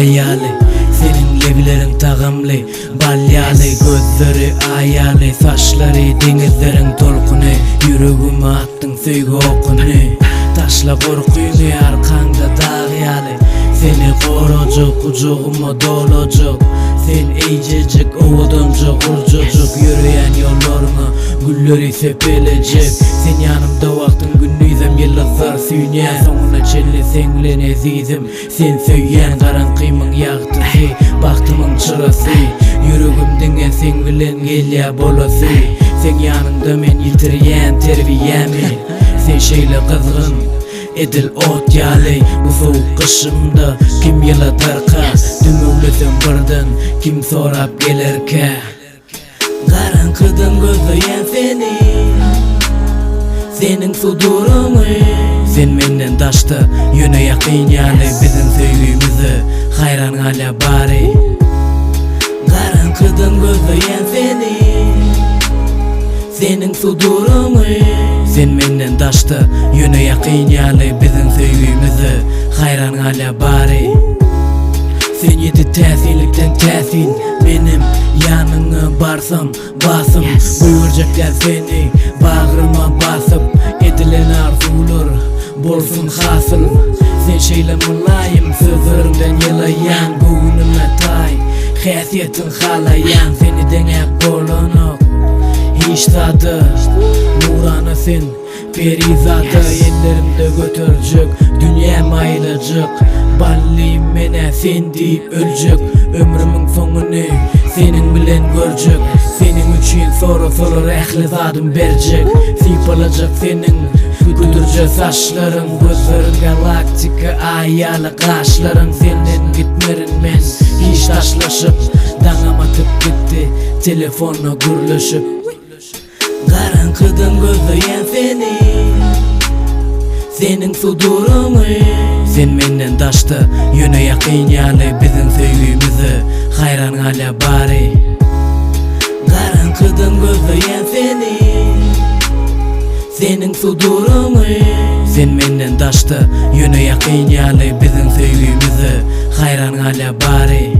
aý ýaly Seniň lebleriň tagamly bal ýaly Gözleri aý ýaly saçlary deňizleriň tolkuny Ýüregime atdyň söýgi okuny Taşla gorkyňy arkaňda dag ýaly Seni gorajak gujagyma dolajak Sen eýjejik owadanja gurjajyk Ýöreýän ýollaryňa gülleri sepelejek Sen ýanymda wagtyň gündizem ýyldyzlar süýnýär Soňuna çenli seň bilen ezizim Sen söýýän garaňkymyň ýagtysy Bagtymyň çyrasy Ýüregim diňe seň bilen gelýär bolasy Seň ýanyňda men ýitirýän terbiýämi Sen şeýle gyzgyn Edil ot ýaly bu sowuk gyşymda Kim ýyladarka Dümewlesem birden Kim sorap gelerkä Garaňkydan gözleýän seni Seniň suduryňy Sen menden daşda ýöne ýakyn ýaly Biziň söýgimize haýran galýar bary Garaňkydan gözleýän seni Seniň suduryňy Sen menden daşda ýöne ýakyn ýaly Biziň söýgimize haýran galýar bary Sen ýedi täsinlikden täsin Menem ýanyňa barsam basym Goýberjekler seni bagryma basyp Edilen arzuwlar bolsun hasyl Sen şeýle mylaýym sözleriňden ýylaýaň Göwnüme taý häsiýetiň halaýaň Seni deňäp bolanok hiç zada Nurana sen Perizada ellerimde göterjek Dünýämi aýlajak Bally men-ä sen diýip öljek Ömrümiň soňuny seniň bilen görjek Seniň üçin sorasalar ähli zadym berjek Sypalajak seniň güdürje saçlaryň Gözleriň galaktika aý ýaly gaşlaryň Senden gitmerin men hiç taşlaşyp Daňam atyp gitdi telefonda gürleşip. Garaňkydan gözleýän seni Seniň suduryňy Sen menden daşda ýöne ýakyn ýaly Biziň söýgimize haýran galýar bary Garaňkydan gözleýän seni Seniň suduryňy Sen menden daşda ýöne ýakyn ýaly Biziň söýgimize haýran galýar bary.